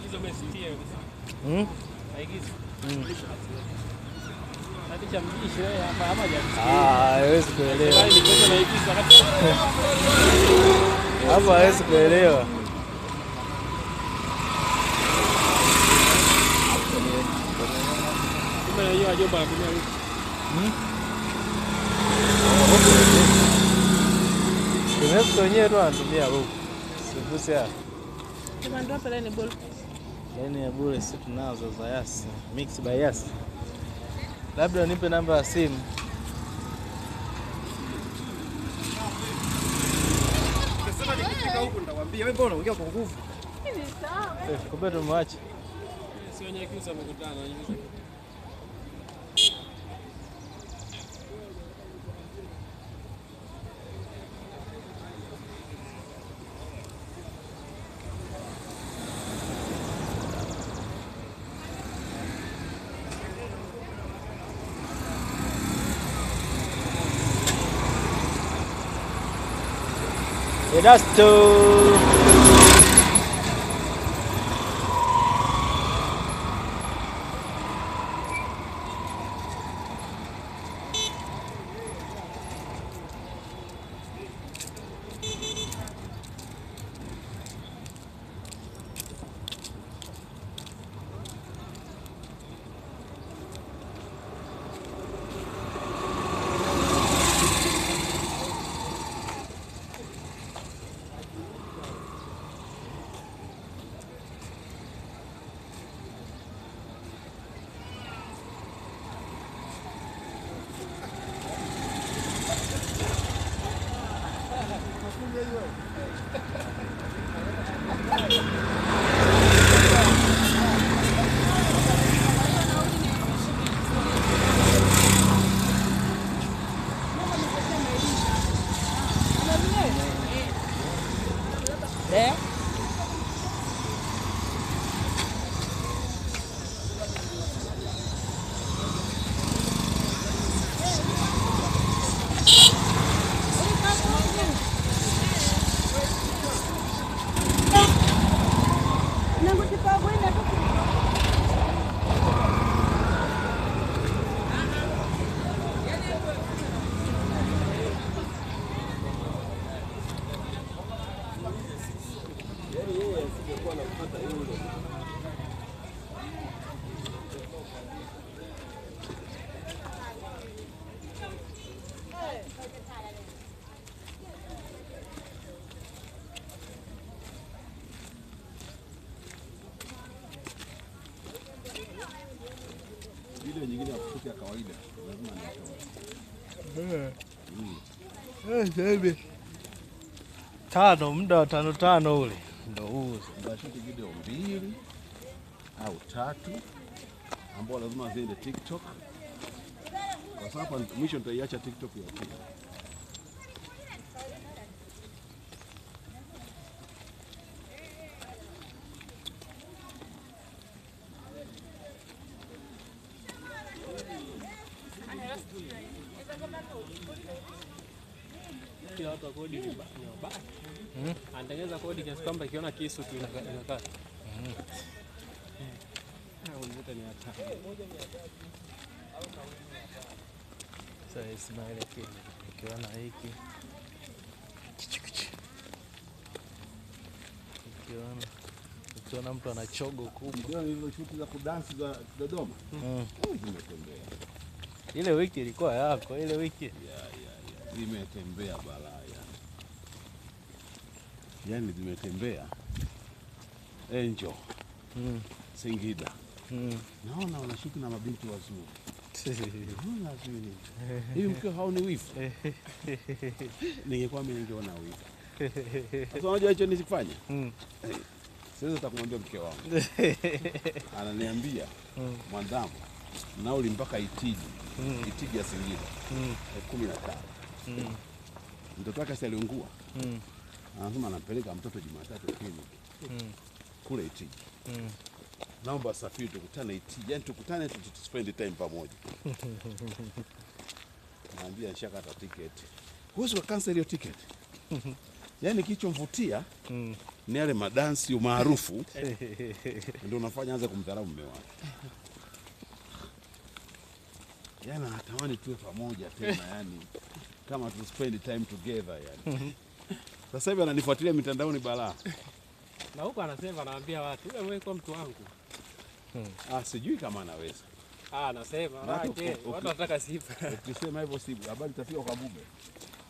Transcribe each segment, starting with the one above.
Maigizo umesikia hiyo. Maigizo. Hadi mbishi wewe hapa ama hajasikia. Ah, hawezi kuelewa. Ni pesa naigiza wakati. Hapo hawezi kuelewa. Kumbe hiyo wajomba wanatumia huko. Kimefika wenyewe tu anatumia huko. Sikusi hapa. Ndio pale ni ball. Laini ya bure si tunazo za Yas, Mix by Yas. Labda nipe namba ya simu. Sasa nikifika huku nitakwambia wewe mbona unaongea kwa nguvu? Kumbe tumwache. Sio Nyakyusa wamekutana, Nyakyusa. Erasto. Video nyingine ya kushuti ya kawaida lazima nitoe. Baby. Tano, muda wa 5:05 ule ndio huu. Nitashuti video 2 au 3 ambao lazima ziende TikTok. Kwa sababu mwisho nitaiacha TikTok ya pili. Kila watu wa kodi ni wabaya. Anatengeneza kodi kiasi kwamba ikiona kisu tu inakata. Wenzetu ni hatari. Sasa Ismail nikiona hiki kichi. Ukiona mtu ana chogo kubwa. Ndio hizo shuti za kudansi za Dodoma. Zimetembea. Ile wiki ilikuwa yako, ile wiki. Ya. Zimetembea balaa yani. Yaani zimetembea. Angel. Singida. Naona wanashuti na mabinti wazuri. Naona wazuri. Hivi mkeo haoni wivu? Ningekuwa mimi ningeona wivu. Sasa unajua hicho nisikifanya? Sasa nitakumwambia mke wangu. Ananiambia Mwandambo nauli mpaka Itigi. Itigi ya Singida. 15. Mtoto wake si aliungua. Anasema anampeleka mtoto Jumatatu kliniki. Kule Itigi. Naomba safiri tukutane Itigi. Yaani tukutane tu spend time pamoja. Naambia nishakata tiketi. Huwezi cancel hiyo ticket. Yaani kilichomvutia Ni yale madansi umaarufu ndio unafanya anze kumdharau mume wake. Yaani anatamani tuwe pamoja tena, yani kama tu spend time together yani. Sasa hivi ananifuatilia mitandaoni balaa. Na huko anasema, anaambia watu, "Wewe wewe kwa mtu wangu." Ah, sijui kama anaweza. Ah, anasema, Maana "Wake, watu wanataka sifa." Ukisema hivyo si habari itafika kwa Bube.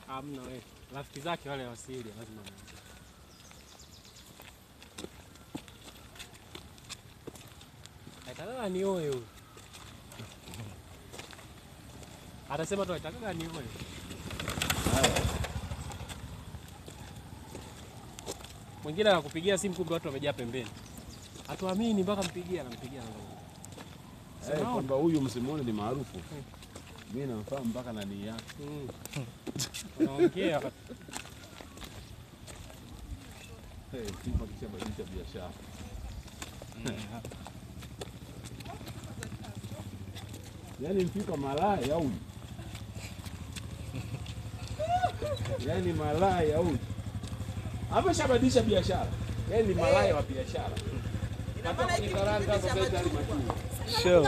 Hamna wewe. Rafiki zake wale wasili lazima. Atalala ni oe huyu. Atasema tu atalala ni oe. Mwingine anakupigia simu kumbe watu wamejaa pembeni. Hatuamini mpaka mpigie, anampigia Eh, kwamba huyu msimuone ni maarufu. Mimi namfahamu mpaka nani yake. Wanaongea. Hey, Simba kishabadilisha biashara. Yaani mfika malaya huyu. Yaani malaya huyu. Ameshabadilisha biashara. Yaani ni malaya wa biashara. Ina maana hiki Karanga kipindi cha sasa hivi machungwa. Show.